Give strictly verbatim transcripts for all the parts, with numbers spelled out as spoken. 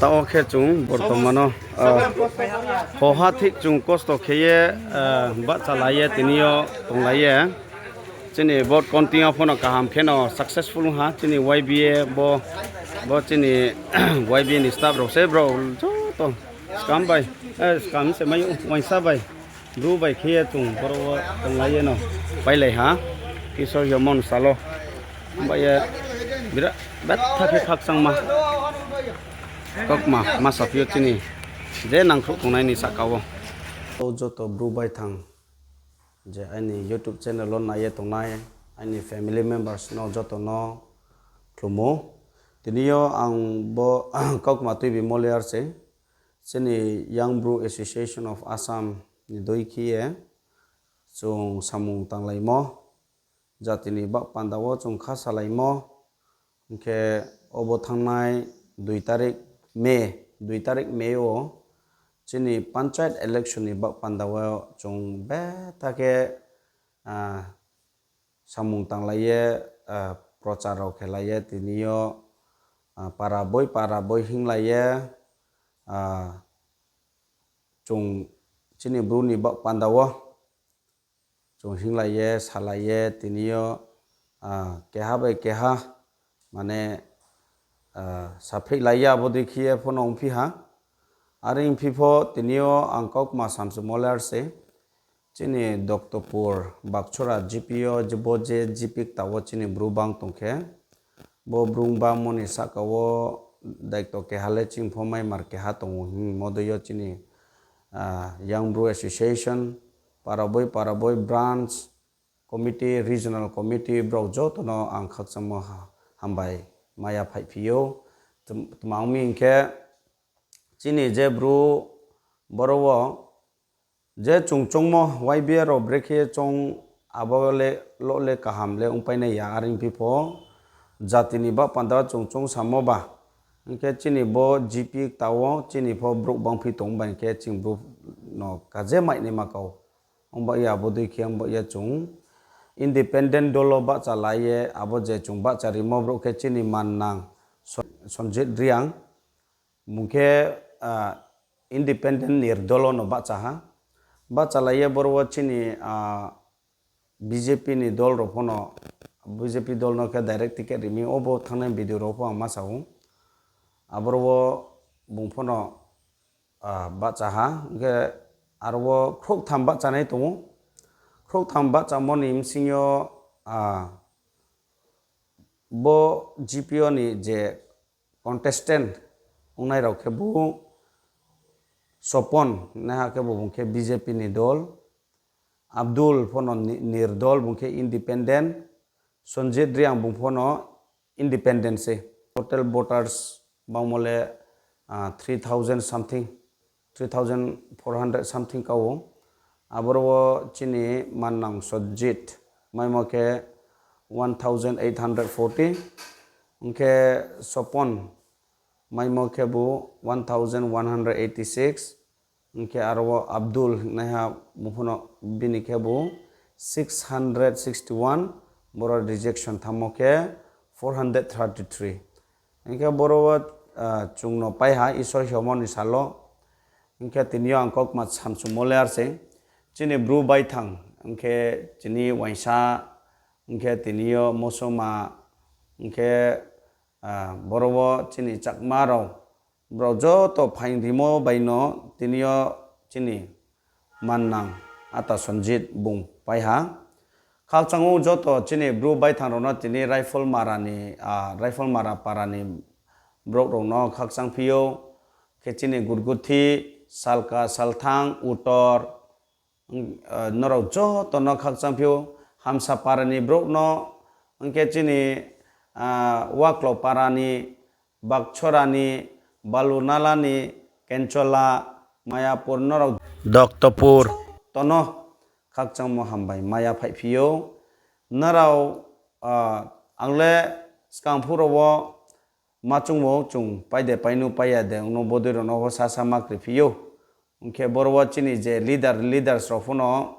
O khe chwng bortomano, ah, hoha thik chwng kosto kheye, ah, bahcha laiye, tini o tong laiye. Chini bo continue phano kaham kheno successful wngha. Chini Y B A bo, bo chini Y B A ni staff rok se bro joto scam bai, eh, scam se mai waisa bai. Bru bai khiye chwng borok o tong laiye no pailai ha. Kisa hiyo mon salo. Hambai ye birat betha khe khakchangma. Kokma masa phio chini je nangkhruk tongnai ni saka o. O joto bru bai thang je aini YouTube channel o naiye tongnai aini family members no joto no khlumo. Tini yo ang bo Kokma T V Moliar se. Chini Young Bru Association of Assam ni dui khiye chwng samung tanglaimo, jatini bak pandao chwng kha salaimo, hinkhe obo thangnai dui tarik May, dui tarik May o chini panchayat election ni bak pandao chwng betha khe, ah, samung tanglaiye, ah, prochar rok khelaiye, tini o, ah, para boi para boi hinglaiye, ah, chwng chini bru ni bak pandao chwng hinglaiye, salaiye, tini o, ah, keha bai keha mane, ah, saphik laiya abo dui khiye phano wngphi ha. Are wngphi pho tini o ang Kokma Samsung Moliar se. Chini Doktopur Bakchora G P o je bo je G P ktao chini bru bang tongkhe. Bo bru bangmoni saka o daitw keha le chini pho maimar keha tongo hwnwi modo yo chini, ah, Young Bru Association, Paraboi Paraboi Branch, Committee, Regional Committee, borok jotono ang khakchangma ha-, hambai maya phaiphio. Tm-, tma wngmi hinkhe chini je bru borok o je chwng chongmo Y B A rok brekhe chong abo le lo le kaham le wngpai nai ya, are wngphi pho jatini ba panda chwng chong samo ba. Hinkhe chini bo G P ktao chini pho borok bangphi tong bai hinkhe chini borok no kaje mai nai ma kau. Wng ba ya abo dui khe wng ba ya chwng independent dolo bahcha lai ye, abo je chwng bahcha rimo borok khe chini man nang Son-, Sonjit Reang, bung khe, ah, independent nirdolo no bahcha ha. Bahcha lai ye boro o chini, ah, B J P ni dol rok phano, B J P dol no khe direct ticket rimi, obo thangnai video rok pho ang ma sa o. Aboro o bung phano, ah, bahcha ha, hwnkhe aro o khorok tham bahcha nai tongo. Khorok tham bahcha moni bsing yo, ah, bo G P o ni je contestant wngnai rok khe bo Sopon, naiha khe bo bung khe B J P ni dol, Abdul phano ni-, nirdol, bung khe independent, Sonjit Reang bung phano independent se. Total voters bangmo le, ah, three thousand something, three thousand four hundred something ka o. Aboro o chini mannang Sonjit maimo khe one thousand eight hundred forty, hwnkhe Sopon maimo khe bo one thousand one hundred eighty six, hwnkhe aro o Abdul hingnaiha bung phano bini khe bo six hundred sixty one, boro rejection tamo khe four hundred thirty three. Hwnkhe boro o, ah, chwngno paiha Isor hiomoni salo. Hwnkhe tini o ang kokma samsung mole arse. Chini bru baithang, hwnkhe chini uaisa, hwnkhe tini o mosoma, hwnkhe, ah, boro o chini chakma rok, borok joto phaing rimo baino tini o chini mannang ata Sonjit bung paiha. Khakchango joto chini bru baithang rokno tini Raifalmara ni, ah, Raifalmara para ni borok rokno khakchang phio. Khe chini Gurguthi, Salka, Salthang, Utor, wng, ah, norok joto no khakchang phio. Hamsa para ni borok no, hwnkhe chini, ah, Waklo para ni, Bakchora ni, Balunala ni, Kenchola, Mayapur norok, Doktopur, tono khakchangmo hambai maya phai phio. Norok, ah, ang le swkang phuru o ma chwngmo chwng paide painu paiya de wngno bodui rokno bo sa sa ma kwrwi phio. Hwnkhe boro o chini je leader, leaders rok phano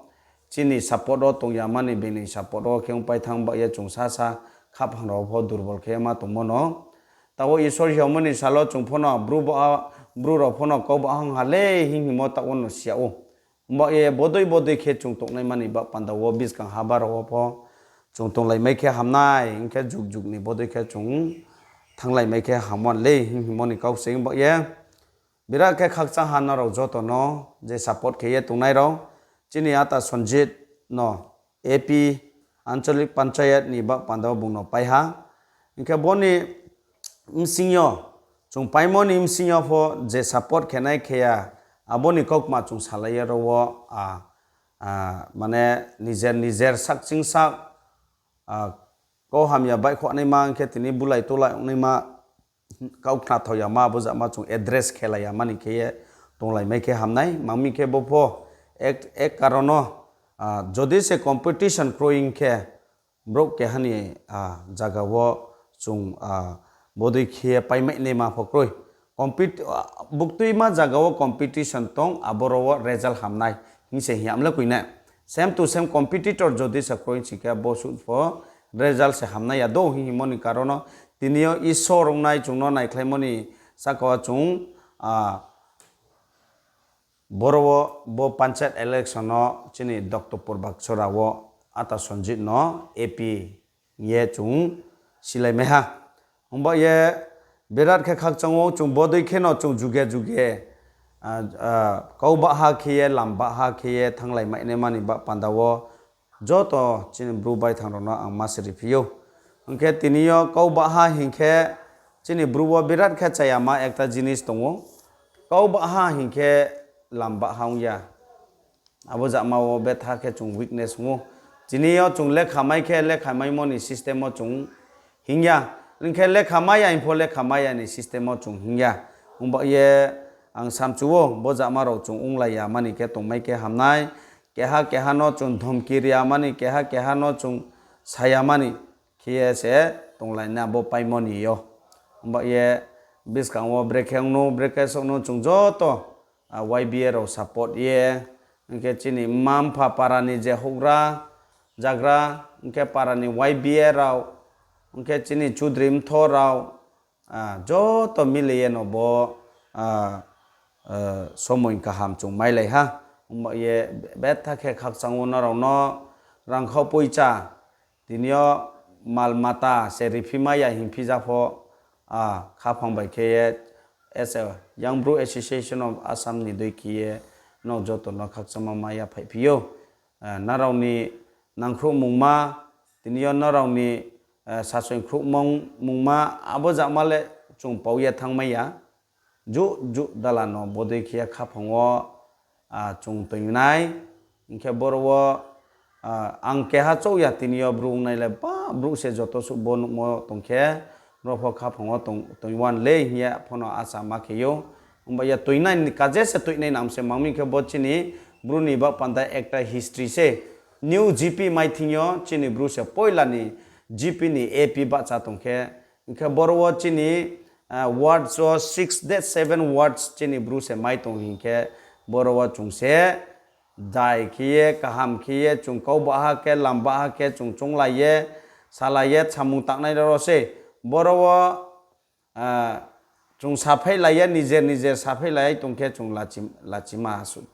chini support o tongya mani, bini support o khe wng paithang bahya chwng sa sa khaphang rok pho durbol khe ma tongmano. Tabo Isor hiamani salo chwng phano bru ba, bru rok phano kok ba hang hale hing himo tabo no siya o. Ba ye bodoi bodoi khe chwng tongnai mani ba panda o biskang haba rok pho chwng tonglai mai khe hamnai, hingkhe juk juk ni bodoi khe chwng thanglai mai khe hamwan le hing himo ni kok se ba ye. Birat khe khakchang ha norok joto no je support khe ye tongnai rok. Chini ata Sanjit no A P Anchalik Panchayat ni bak panda o bung no pai ha. Hingkhe boni bsing yo, chwng paimoni bsing yo pho je support khenai kheya, aboni kokma chwng salai ya rwo, a, a, mane nijer nijer sak ching sak, a, kok hamya baihkhouh naima hingkhe tini bulai tulai ong naima, kok khna thok ya ma, bujak ma chwng address khelai ya mani khe ye tonglai mai khe hamnai, mangmi khe bo pho ek, ek karono, a, jodi se competition kroi hingkhe, borok kehani, ah, jaga o chwng, ah, bodoi khiye paimai nai ma pho kroi. Compet-, ah, buktui ma jaga o competition tong, aboro o result hamnai hinse hiya amle kuinai. Same to same competitor jodi sa kroi sikhe bo su pho result se hamnai ya do himoni karono tini o Isor wngnai chwngno naikhlaimoni saka o chwng, ah, Boro o bo panchayat election o chini Doctor Purbaksora o ata Sanjit no A P ye chwng silai maiha. Hwnba ye birat khe khakchang o chwng bodoi khe no chwng juge juge, ah, ah, kau baha khe ye lam baha khe ye thanglai mai nai mani ba panda o joto chini bru baithang rokno ang ma siri phio. Hwnkhe tini o kau baha hinkhe chini bru o birat khe chaya ma ekta jinis tongo. Kau baha hinkhe lam baha wngya. Abo jama o betha khe chwng weakness wngo. Tini o chwng lekha mai khe lekha mai moni system o chwng hingya. Hwnkhe lekha maya hingpho lekha maya ni system o chwng hingya. Wngba ye ang samchu o bo jama rok chwng wnglai ya mani khe tongmai khe hamnai. Keha keha no chwng dhomki riya mani, keha keha no chwng saya mani khiye se tonglaina bo paimoni yo. Wngba ye bwskango brekhe wngno, brekhe sokno chwng joto, ah, Y B A rok support ye, hwnkhe chini mma mpha parani je hougra jagra, hwnkhe parani Y B A rok, hwnkhe chini chudri mtho rok, ah, joto mili ye no bo, ah, ah, somoi kaham chwng mailai ha. Wngba ye betha khe khakchang o norok no rangkho poicha tini o mal mata se riphi maya hingphi japho, ah, khaphang bai khe ye as a Young Bru Association of Assam ni dui khe ye no joto no khakchangma maya phai phio. Ah, norok ni nangkhruh mungma, tini o norok ni, ah, sachoi khruh mung-, mungma, abo jama le chwng pau ya thang maya. Ju, ju dala no bodoi khiya khaphang o, ah, chwng twi nai. Hwnkhe boro o, ah, ang keha chouh ya tini o bru wngnai le ba bru se joto suh bo nukmo tong khe, boro pho khaphang o tong, twi wan le hiya phono acha ma khe yo. Wngba ya twi nai ni kaje se twi nai nam se mangmi khe bo chini bru ni ba panda ekta history se. New G P mai thing yo chini bru se poila ni G P ni A P bahcha tong khe, hwnkhe boro o chini, ah, wards o six de seven wards chini bru se mai tong hinkhe boro o chwng se dai khiye, kaham khiye, chwng kau baha khe, lam baha khe, chwng chwng lai ye, sa lai ye, samung tangnai rok se. Boro o, ah, chwng saphai lai ye, nijer nijer saphai lai tong khe chwng lachi, lachima aswk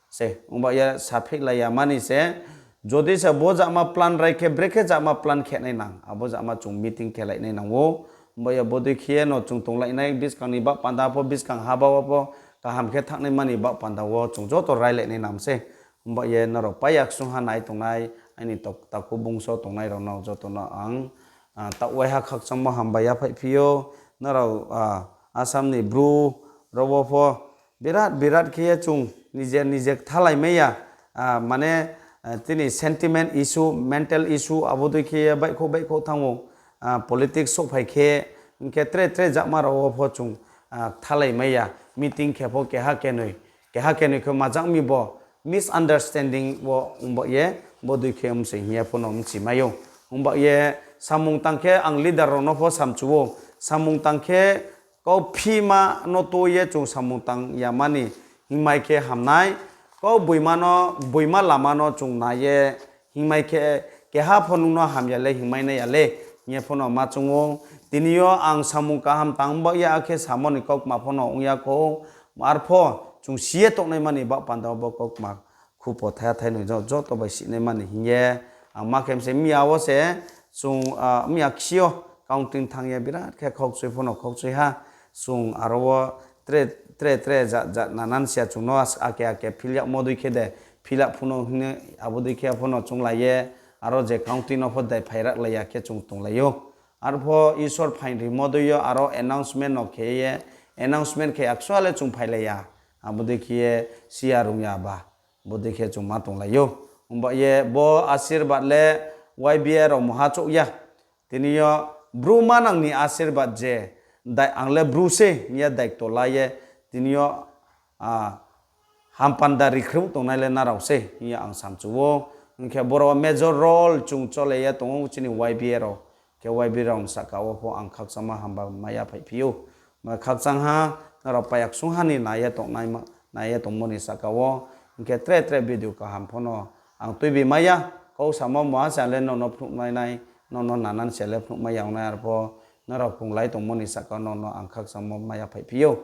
se. Wngba ya saphik lai ya mani se, jodi se bo jama plan rai khe, brekhe jama plan khe nai nang, abo jama chwng meeting khe lai nai nango. Wngba ya bodoi khiye no chwng tong lai nai, bwskang ni ba panda pho, bwskang ha ba pho, kaham khe thang nai mani ba panda o chwng joto rai lai nai nam se. Wngba ye norok pai ya ksung ha nai tong nai, aini tok-, takhuk bungso tong nai rok no joto no ang, ah, ta waiha khakchangma hambai ya phai phio, norok, ah, Assam ni bru rok bo pho, Birat, birat khe ye chwng nije, nije thalai maya, ah, mane, ah, tini sentiment issue, mental issue, abo dui khe ye baikho, baikho thango, ah, politics sok phai khe, hwnkhe tre, tre jakma rok o pho chwng, ah, thalai maya, meeting khe pho keha kenwi, keha kenwi khe majak mi bo misunderstanding o wngbo ye, bo dui khe wng se hiya phono wng si maio. Wngbo ye samung tang khe ang leader rok no pho samchu o, samung tang khe Kok phima no twi ye chwng samung tang ya mani himai khe hamnai. Kok buima no, buima lama no chwng nai ye himai khe keha pho nwng no hamya le himai nai ya le. Hiye phano ma chungo, tini yo ang samung kaham tang ba ya khe samani kokma phano wng ya kho, arpho chwng siye tongnai mani ba panda bo kokma khupo thaya thai no jo-, joto bai sinai mani hiye ang ma khe mse miya o se chwng, ah, miya ksio counting thang ya birat khe khok chwi phano khok chwi ha chwng aro o tre, tre, tre ja, ja nanan sia chwng no as-, ake ake fill ya mo dui khe de fill up phano hine abo dui khe phano chwng lai ye aro je counting no pho dai phai rak lai ya khe chwng tong lai o. Arpho Isor phain rimo dui yo aro announcement no khe ye, announcement khe actually chwng phai lai ya. Abo dui khe ye siya rung ya ba, bo dui khe chwng ma tong lai o. Wng ba ye bo ashirbad le Y B A rok moha chuk ya. Tini yo bru manang ni ashirbad je, dai ang le bru se, ya daikto la ye, tini yo, ah, hampanda rikhru tongnai le narok se, hiya ang samchuo. Hwnkhe boro major role chwng chole ya tongo chini Y B A rok. Khe Y B A rok ni saka o pho ang khakchangma hamba maya phai phio. Ma khakchang ha, norok payak sung hani naya tongnai ma, naya tongmani saka o. Hwnkhe tre tre video kaham phano ang twibi maya. Kok samo moha chale nono phunuknai nai, nono nanan chale phunukmai ya wngnai arpho. Norok phunglai tongmani saka o nono ang khakchangma maya phai phio.